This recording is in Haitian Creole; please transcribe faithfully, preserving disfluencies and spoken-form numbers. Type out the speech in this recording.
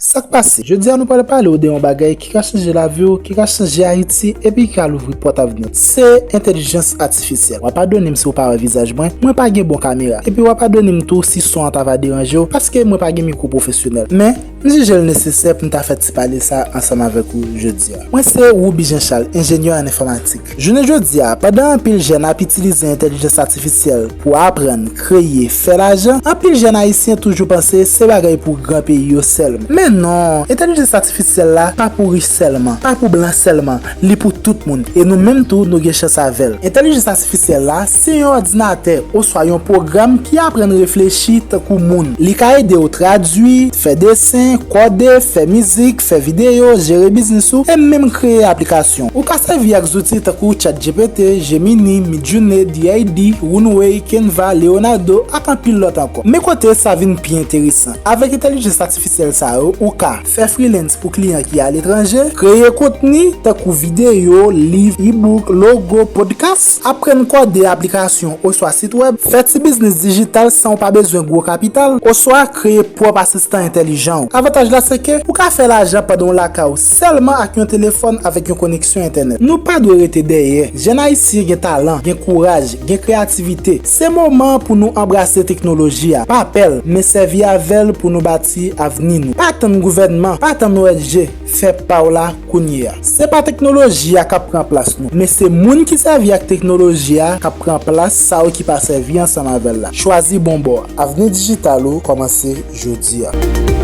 Sa k pase? Jodi a nou pral pale w de yon bagay ki ka chanje lavi w, ki ka chanje Ayiti, epi ki ka louvri pòt avni w. Se entèlijans atifisyèl. W ap padone m si w pa wè vizaj mwen, mwen pa gen bon kamera. Epi w ap padone m tou si son an ta va deranje w, paske mwen pa gen mikwo pwofesyonèl. Men, m jije l nesesè pou m ta fè ti pale sa ansanm avèk ou jodi a. Mwen se Rouby Jean Charles, enjenyè an enfòmatik. Jounen jodi a, pandan anpil jèn ap itilize entèlijans atifisyèl pou aprann, kreye, fè lajan, anpil jèn ayisyen toujou panse se bagay pou gran peyi yo sèlman. Men non, entèlijans atifisyèl la pa pou rich sèlman, pa pou blan sèlman, li pou tout moun. E nou menm tou, nou gen chans avè l. Entèlijans atifisyèl la, se yon òdinatè oswa yon pwogram ki aprann reflechi tankou moun. Li ka ede w tradui, fè desen, kòde, fè mizik, fè videyo, jere biznis ou, e menm kreye aplikasyon. Ou ka sèvi ak zouti tankou ChatGPT, Gemini, Midjourney, D A D, Runway, Canva, Leonardo, ak anpil lòt ankò. Men kote sa vin pi enteresan. Avèk entèlijans atifisyèl sa yo, ou ka fè freelance pou kliyan ki aletranje, kreye kontni tankou videyo, liv, e-book, logo, podcast, aprann kòde aplikasyon oswa sit wèb, fè ti biznis dijital san w pa bezwen gwo kapital, oswa kreye pwòp asistan entèlijan w. Avantaj la se ke ou ka fè lajan pandan w lakay ou sèlman ak yon telefòn avèk yon koneksyon entènèt. Nou pa dwe rete dèyè. Jèn ayisyen gen talan, gen kouraj, gen kreyativite. Se moman pou nou anbrase teknoloji a. Pa pè l, men sèvi avè l pou nou bati avni nou. Pa tann gouvènman, pa tann O N G, fè pa w la kounye a. Se pa teknoloji a k ap pran plas nou, men se moun ki sèvi ak teknoloji a k ap pran plas sa yo ki pa sèvi ansanm avè l la. Chwazi bon bò. Avni dijital ou kòmanse jodi a.